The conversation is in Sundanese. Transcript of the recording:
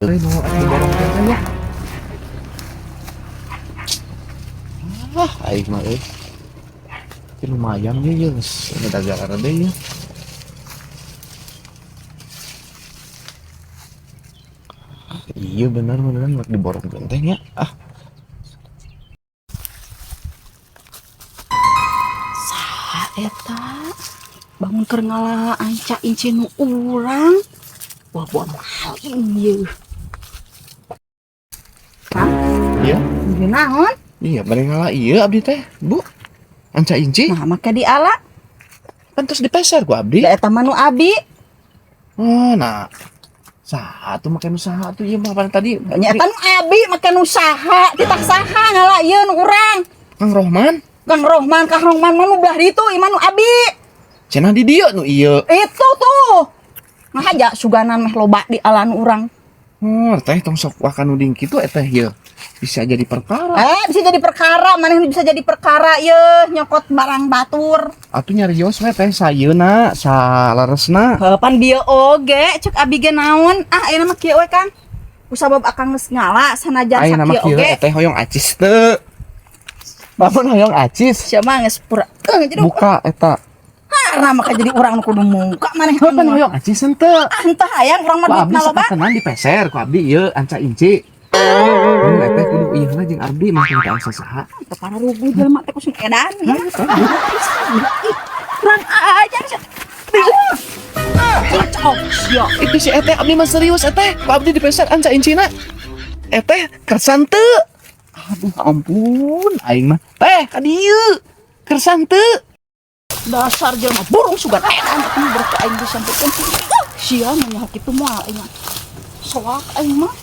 Euy, nu diborongkeun teh ya. Ah, aing mah euy. Tapi lumayan ya, ya, geus ngedagaran deui ya. Ah, iya bener beneran rek diborongkeun teh nya. Ah, Saha eta bangun keur ngala anca inci nu urang, wah, buah maling ieu. Kang. Iya. Ieu naon? Iya, bari ngala ieu abdi teh, Bu. Anca inci. Nah, make diala. Kan terus dipeser ku abdi. Da eta mah nu abi. Oh, nah. Saha tuh make nu saha tuh ieu mah pan tadi? Nya eta nu abi, make nu saha, titah saha ngala ieu nu urang? Kang Rohman. Kang Rohman, Kang Rohman mah nu belah ditu, ieu mah nu abi. Cenah di dieu nu ieu. Itu tuh. Ngahaja suganan meh loba di ala nu urang. Oh, teh tong sok waka nuding kitu eteh ieu. Bisa jadi perkara. Eh, bisa jadi perkara, maneh bisa jadi perkara ye nyokot barang batur. Atuh nyarios we teh sayeuna, saleresna. Heuh, pan bieu oge cek abi ge naon. Ah, ayeuna mah kieu we, Kang. Kusabab akang geus ngala sanajan Ayeuna mah sakieu kieu oge. Teh hoyong acis teu? Lamun hoyong acis, Sia mah geus pura jadi buka eta. Karena maka jadi urang nu kudu muka maneh. Heuh, pan hoyong acis henteu? Ah, entah hayang urang mah Ku duit abdi mah loba. sakatenan dipeser ku abdi ieu anca inci. Eteh kudu ieu lah jeung abdi mah teu asa saha. Teu pararuguh jelema teh kusin edan. Ih, kurang ajar sia. Cocok sia. Itu si eteh, abdi mah serius eteh. Ku abdi dipeser anca incina. Eteh kersa teu? Aduh ampun, aing mah. Teh ka dieu. Kersa teu? Dasar jelema burung sugan edan teh berarti aing bisa sampeukeun. Sia mah nyaho kitu moal aing mah. Soak aing mah.